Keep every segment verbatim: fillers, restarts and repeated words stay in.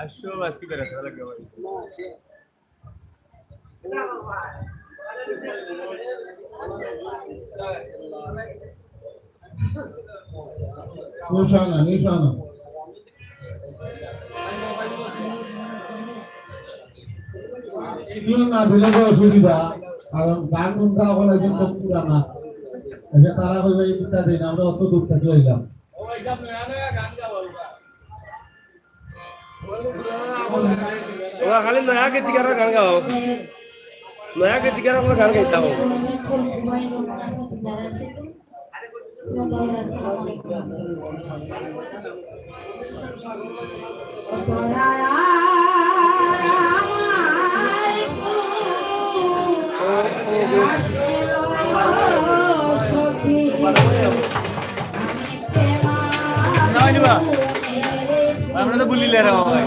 আসো, আজকে বেড়াতে ভালো লাগে ভাই। নিশানা, নিশানা। সিগন্যাল না দিলে তো অসুবিধা, কারণ গান শুনতে এখন একজন তো পুরানা। আচ্ছা, তারা কইবা, "এই গীতটা দেন, আমরা অত দূর থেকে লইলাম।" ওরা খালি নয়া গীতিকারর গান গাও, নয়া গীতিকারর গান গাইতাম। না, হয়নি বা? আমরা তো বলিলে রে ভাই।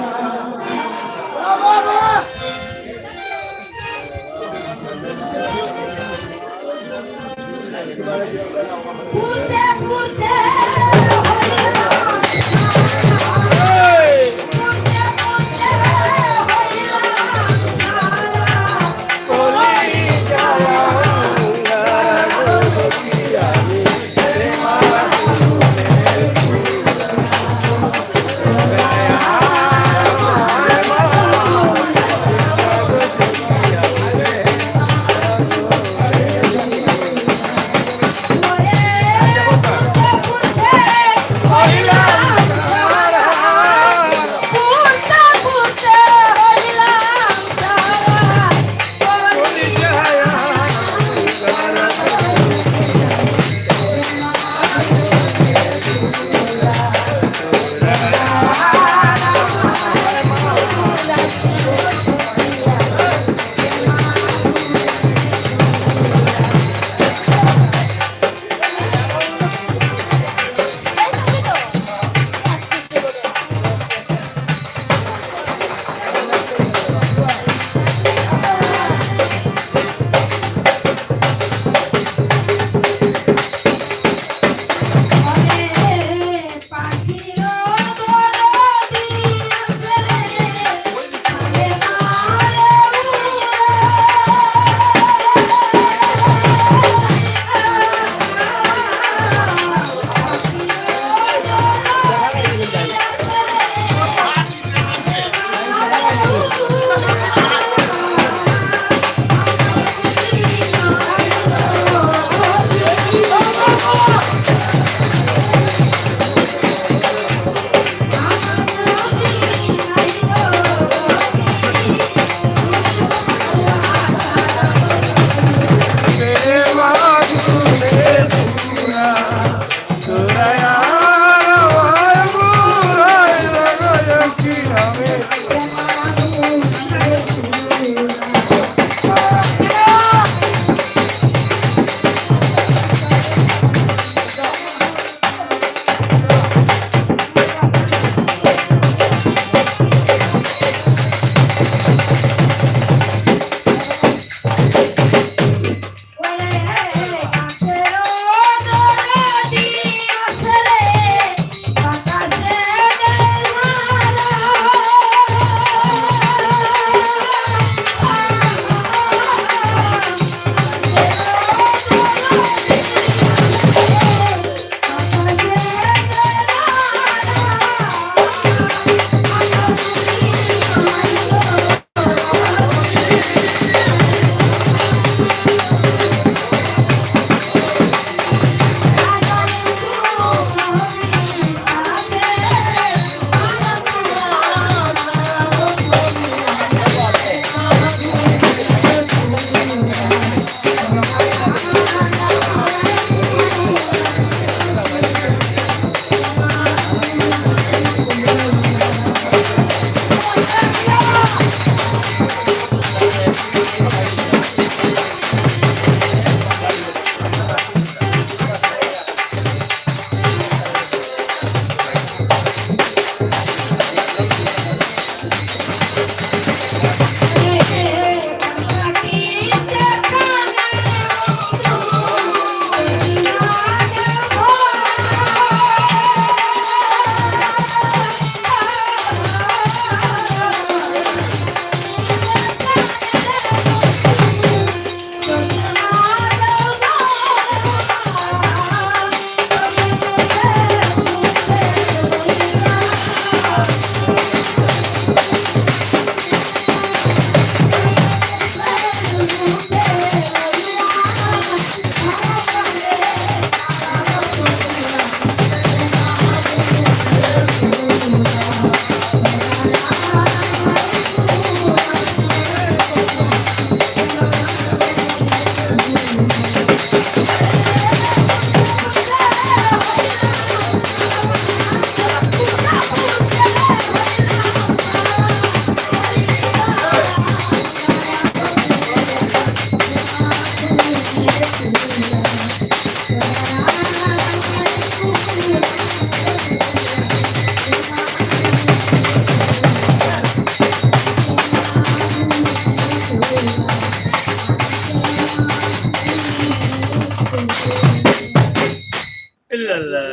ইল্লাল্লাহ।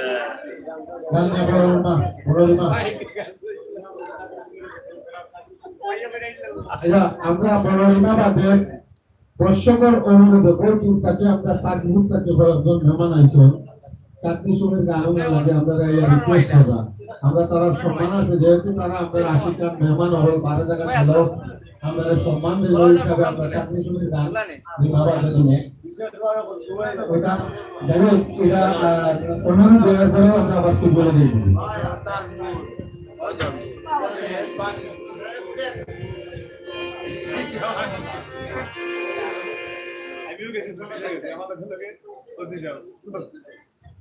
বড় ইমাম, বড় ইমাম। আচ্ছা, আমরা বড় ইমাম বাদে দর্শকর অনুরোধে বড় টিম থাকি আমরা চাকরি থাকি কয়েকজন মেহমান আইছইন। চাকরি সময় গান লাগে আমরা এই রিকোয়েস্ট করবা। আমরা তারা সম্মান আছে, যেহেতু তারা আমরা আশিকান মেহমান হল, বারো জায়গা ছিল, আমরা সম্মান দিল হিসাবে আমরা চাকরি সময় গান নিমাবা দিনে। ওটা যাই হোক, এটা, আহ, অনুরোধ দেওয়ার পরেও আমরা আবার সুযোগ দিয়ে দিই। আমিও গেছি, চলে গেছি, আমার লগে লগে ওসি সাহেব।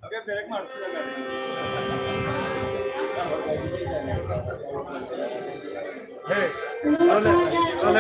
ওকে, ব্রেক মারছি না। হে, তাহলে, তাহলে